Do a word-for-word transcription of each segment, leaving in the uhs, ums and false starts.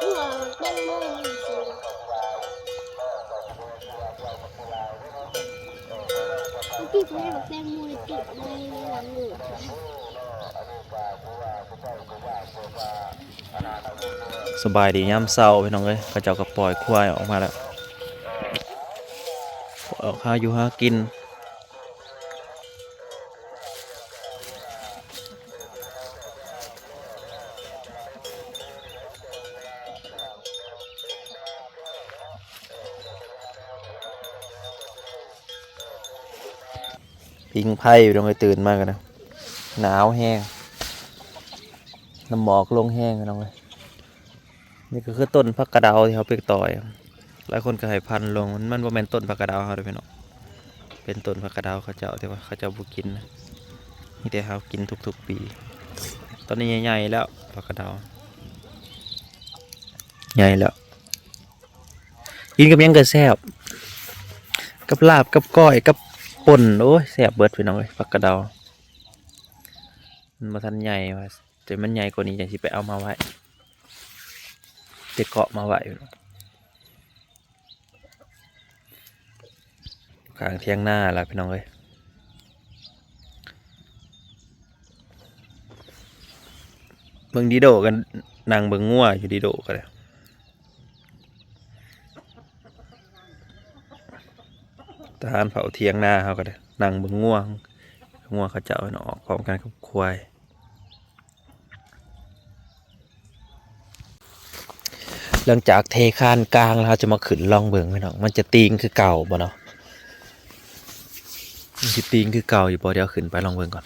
พี่แม่บอกแตงโมติดในในหลังหนู สบายดียามเช้าพี่น้องเอ้ย เขาเจ้าก็ปล่อยควายออกมาแล้ว ออกหาอยู่หากิน ผิงไฟอยู่ตรงไอ้ตื่นมากันนะ หนาวแฮง น้ำหมอกลงแฮงพี่น้องเอ้ย นี่ก็คือต้นผักกะเดาที่เขาไปต่อย หลายคนก็ให้พันลง มัน มันบ่แม่นต้นผักกะเดาเขาเด้อพี่น้อง เป็นต้นผักกะเดาเขาเจ้า แต่ว่าเขาเจ้าบ่กินนะ มีแต่เขากินทุกๆปี ตอนนี้ใหญ่ๆแล้วผักกะเดา ใหญ่แล้ว กินกับหยังก็แซ่บ กับลาบ กับก้อย กับป่น โอ้ย แซ่บเบิดพี่น้องเอ้ย ผักกะเดา มันบ่ทันใหญ่ว่า แต่มันใหญ่กว่านี้จั่งสิไปเอามาไว้ แต่เกาะมาไว้ ข้างเถียงนาล่ะพี่น้องเอ้ย เบิ่งดิโดกัน นั่งเบิ่งงัวอยู่ดิโดก็ได้ ทหารเฝ้าเถียงนาเขาก็ได้ นั่งเบิ่งงัว งัวเขาเจ้าเนาะ ออกพร้อมกันกับควาย หลังจากเทคานกลางแล้ว เราจะมาขึ้นลองเบิ่งพี่น้อง มันจะตีงคือเก่าบ่เนาะ มันสิตีงคือเก่าอยู่บ่ เดี๋ยวขึ้นไปลองเบิ่งก่อน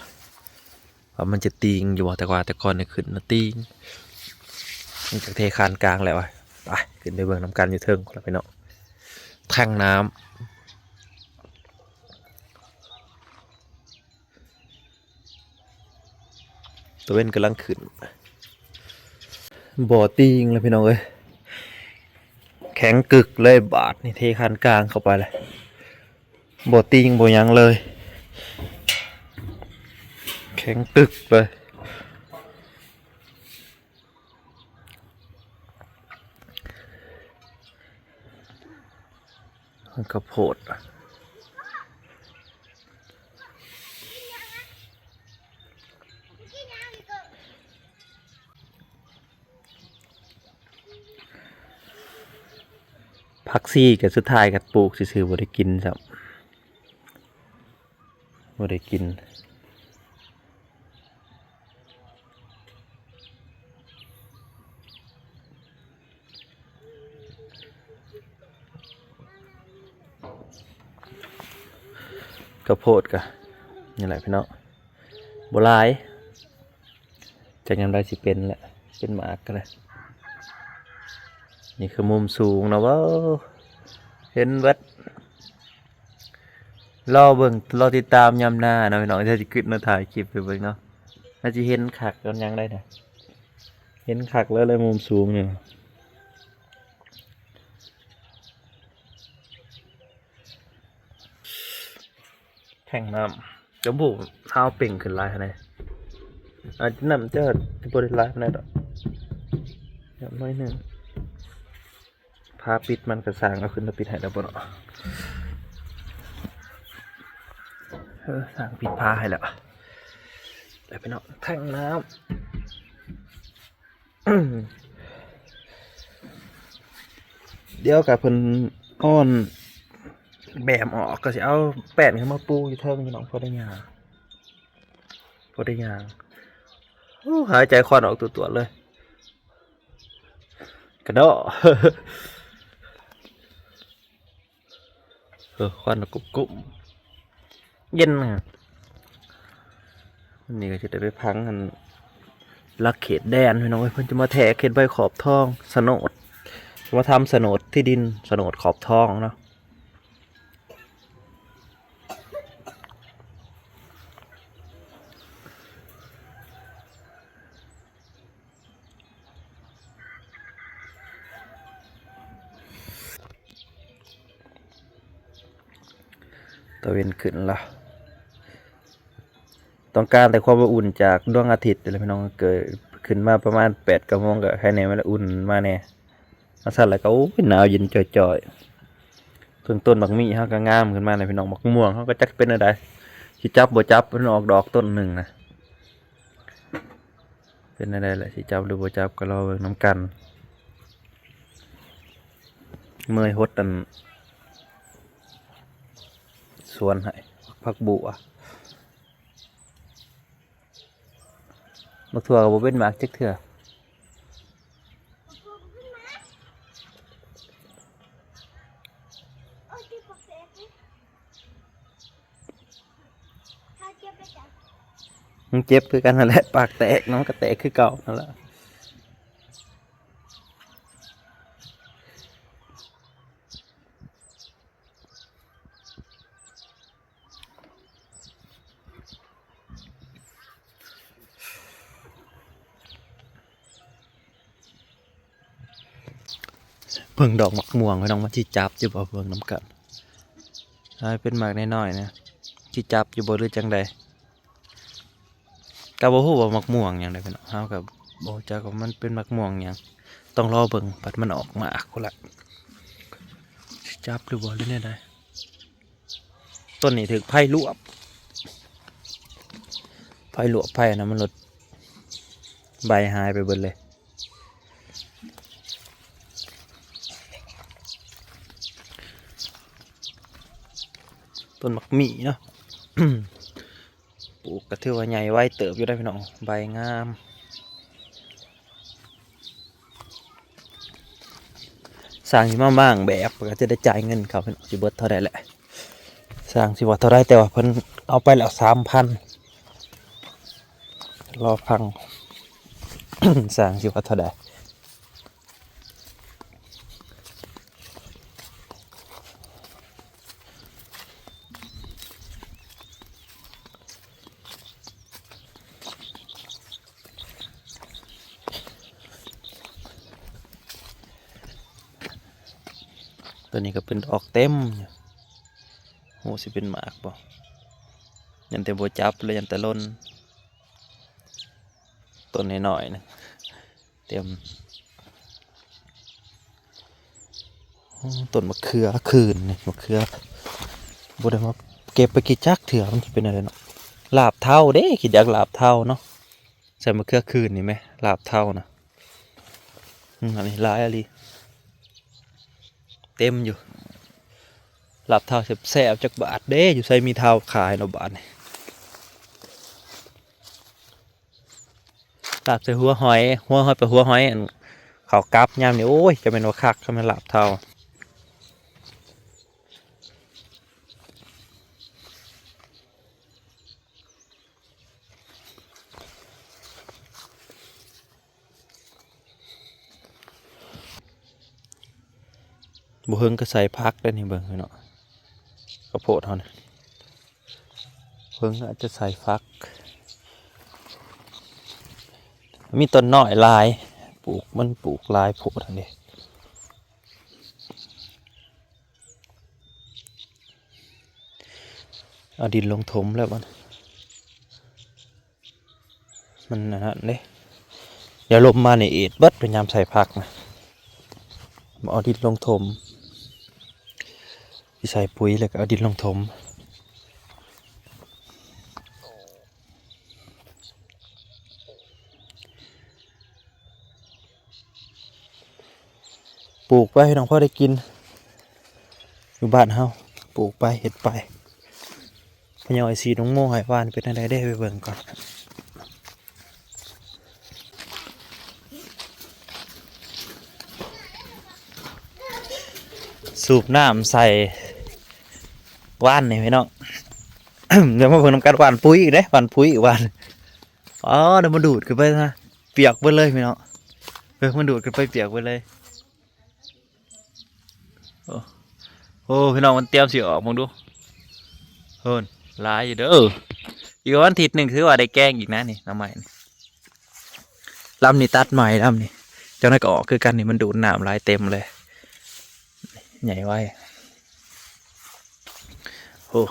ว่ามันจะตีงอยู่บ่ แต่ว่าแต่ก่อนเนี่ยขึ้นนะตีง หลังจากเทคานกลางแล้วอะ ไป ขึ้นไปเบิ่งนำกันอยู่เทิงแล้วพี่น้อง แท่งน้ำ ตะเวนกำลังขึ้น บ่อตีงแล้วพี่น้องเอ้ย แข็งกึกเลยบาดนี่ เทคานกลางเข้าไปเลย บ่อตีงบ่อหยังเลย แข็งกึกเลย ข้าวโพด ผักชีก็สุดท้ายก็ปลูกซื่อๆ บ่ได้กินซ้ำ บ่ได้กิน ข้าวโพดก็นี่แหละพี่น้อง บ่หลาย จักยามใดสิเป็นแหละ เป็นหมากก็ได้ นี่คือมุมสูงนะเว้า เห็นเบิด รอเบิ่ง รอติดตามยามหน้าเนาะพี่น้อง เดี๋ยวสิขึ้นมาถ่ายคลิปให้เบิ่งเนาะ น่าสิเห็นคักกันยังได้นะ เห็นคักเลยเลยมุมสูงนี่ แท่งน้ำ จมพูเท้าเป่งขึ้นหลายขนาดใด อาจจะน้ำจะบ่ได้หลายขนาดใดดอก น้ำน้อยหนึ่ง ผ้าปิดมันก็สร้างเอาขึ้นมาปิดให้แล้วบ่เนาะ เออ สร้างปิดผ้าให้แล้ว แล้วไปเนาะ แท่งน้ำ เดี๋ยวกับเพิ่นอ้อนแบมออก ก็สิเอาแป้นขึ้นมาปูอยู่เทิงพี่น้อง พอได้ย่าง พอได้ย่าง โอ้ หายใจควันออกตัวๆเลย กระเดาะ เออ ควันกรุบๆ เย็นนะ วันนี้ก็จะได้ไปพังอัน หลักเขตแดนพี่น้องเอ้ย เพิ่นจะมาแทะเขตใบขอบทอง โฉนด จะมาทำโฉนดที่ดิน โฉนดขอบทองเนาะ ตะเวนขึ้นละ ต้องการแต่ความอบอุ่นจากดวงอาทิตย์นี่แหละพี่น้อง เกิดขึ้นมาประมาณแปดเก้าโมงก็ไคแหน่ มันละอุ่นมาแหน่ เอาซั่นแล้วก็ โอ้ย หนาวเย็นจ่อยๆ เพิ่งต้นบักมี่เฮาก็งามขึ้นมาเลยพี่น้อง บักม่วงเฮาก็จักเป็นอะไร สิจับบ่จับ มันออกดอกต้นหนึ่งนะ เป็นอะไรแหละ สิจับหรือบ่จับก็รอเบิ่งนำกัน เมื่อยหดอัน สวนให้ ผักบัว บักถั่วก็บ่เป็นหมากจักเทื่อ มันเจ็บคือกันนั่นแหละ ปากแตกเนาะ มันก็แตกคือเก่านั่นแหละ เบิ่งดอกมะม่วง พี่น้อง มันสิจับอยู่บ่ เบิ่งนำกัน ให้เป็นหมากน้อยๆ นะ สิจับอยู่บ่หรือจังใด ก็บ่ฮู้ว่ามะม่วงหยังใด๋พี่น้อง เฮาก็บ่รู้จักว่ามันเป็นมะม่วงหยัง ต้องรอเบิ่ง บัดมันออกหมากพุ้นละ สิจับหรือบ่หรือแนวใด ต้นนี้ถืกไฟลวก ไฟลวก ไฟอันนั้นมันลด ใบหายไปเบิดเลย ต้นบักมี่เนาะ ปลูกก็ถือว่าใหญ่ไวเติบอยู่ได้อพี่น้อง ใบงาม สร้างสิมาม้างแบบก็จะได้จ่ายเงินเขาพี่น้อง สิเบิดเท่าใด๋แหละ สร้างสิว่าเท่าใด๋ แต่ว่าเพิ่นเอาไปแล้ว สามพัน รอฟัง สร้างสิว่าเท่าใด๋ ตัวนี้ก็เป็นดอกเต็มอยู่ โห สิเป็นหมากบ่ ยันแต่บ่จับเลย ยันแต่หล่น ต้นน้อยๆ นะ เต็ม โอ้ ต้นมะเขือคืนนี่ มะเขือ บ่ได้มาเก็บไปกินจักเทื่อ มันสิเป็นอะไรเนาะ ลาบเฒ่าเด้ คิดอยากลาบเฒ่าเนาะ ใส่มะเขือคืนนี่แหม ลาบเฒ่านะ อืม อันนี้หลายอีหลี เต็มอยู่ ลาบเฒ่าแซ่บๆ จักบาทเด้ อยู่ไสมีเฒ่าขายเนาะบาดนี้ ลาบใส่หัวหอย หัวหอยไปหัวหอย อัน เขากลับยามนี้ โอ้ย จะเป็นว่าคัก คันแม่นลาบเฒ่า บ่เฮิงก็ใส่ผักได้นี่ เบิ่งพี่น้อง ข้าวโพดเฮานี่ เพิ่งอาจจะใส่ผัก มีต้นน้อยหลาย ปลูก มันปลูกหลายโพดอันนี้ เอาดินลงถมแล้วมัน มันอันนั้นเด้ เดี๋ยวลมมานี่เอดเบิด พยายามใส่ผักนะ เอาดินลงถม สิใส่ปุ๋ยแล้วก็เอาดินลงถม ปลูกไปพี่น้อง พอได้กิน อยู่บ้านเฮา ปลูกไป เฮ็ดไป พะเยาไอ้สีน้องโม่ให้หว่านเป็นจั่งใดเด้ ไปเบิ่งก่อน สูบน้ำใส่หว่านนี่พี่น้อง เดี๋ยวมาเบิ่งนำกัน หว่านปุ๋ยอีกเด้ หว่านปุ๋ยอีก หว่าน อ๋อ เดี๋ยวมันดูดขึ้นไปนะ เปียกเบิดเลยพี่น้อง เออ มันดูดขึ้นไปเปียกเบิดเลย โอ้ โอ้ พี่น้อง มันเตรียมสิออก มองดู โหน หลายอยู่เด้อ อีกวันอาทิตย์หนึ่งถือว่าได้แกงอีกนะนี่ หน่อไม้นี่ ลำนี้ตัดใหม่ ลำนี้ เจ้านั้นก็ออกคือกันนี่ มันดูดน้ำหลายเต็มเลย ใหญ่ไว โอ้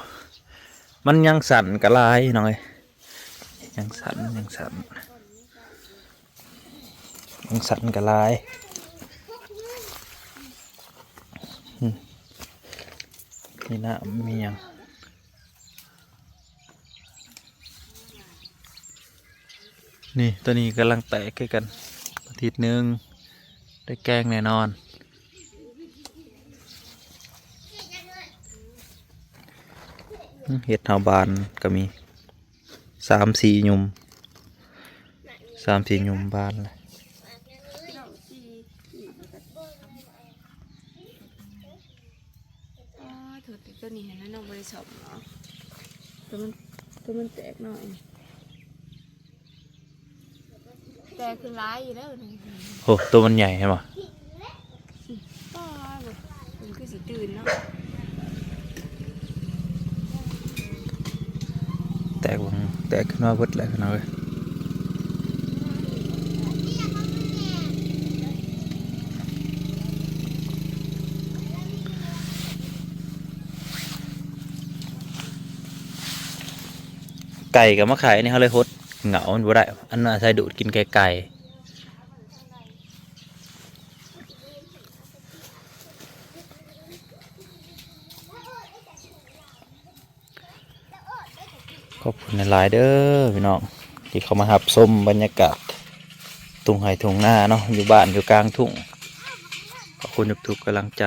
มันยังสั่นกะหลายน้องเอ้ย ยังสั่น ยังสั่น ยังสั่นกะหลาย มีน้ำมีหยัง นี่ตัวนี้กำลังแตกคือกัน อาทิตย์หนึ่งได้แกงแน่นอน เห็ดเฮาบานก็มี สามสี่หยุม สามสี่หยุมบานเลย อ๋อ ตัว ตัวนี้เห็นแล้วน้องบ่ได้ซ่อมเนาะ ตัวมัน ตัวมันแตกหน่อย แต่คือร้ายอยู่แล้วนี่ โอ้ ตัวมันใหญ่ใช่ปะ ป้าบ่ มันคือสิตื่นเนาะ แตกบ่ แตกขึ้นมาเบิดแล้วพี่น้องเอ้ย ไก่ก็มาขายนี่เขาเลยหดเหงามันบ่ได้ อันนั้นอาศัยดูดกินไก่ๆ ขอบคุณหลายๆเด้อพี่น้อง ที่เข้ามารับชมบรรยากาศทุ่งไร่ทุ่งนาเนาะ อยู่บ้านอยู่กลางทุ่ง ขอบคุณทุกๆกำลังใจ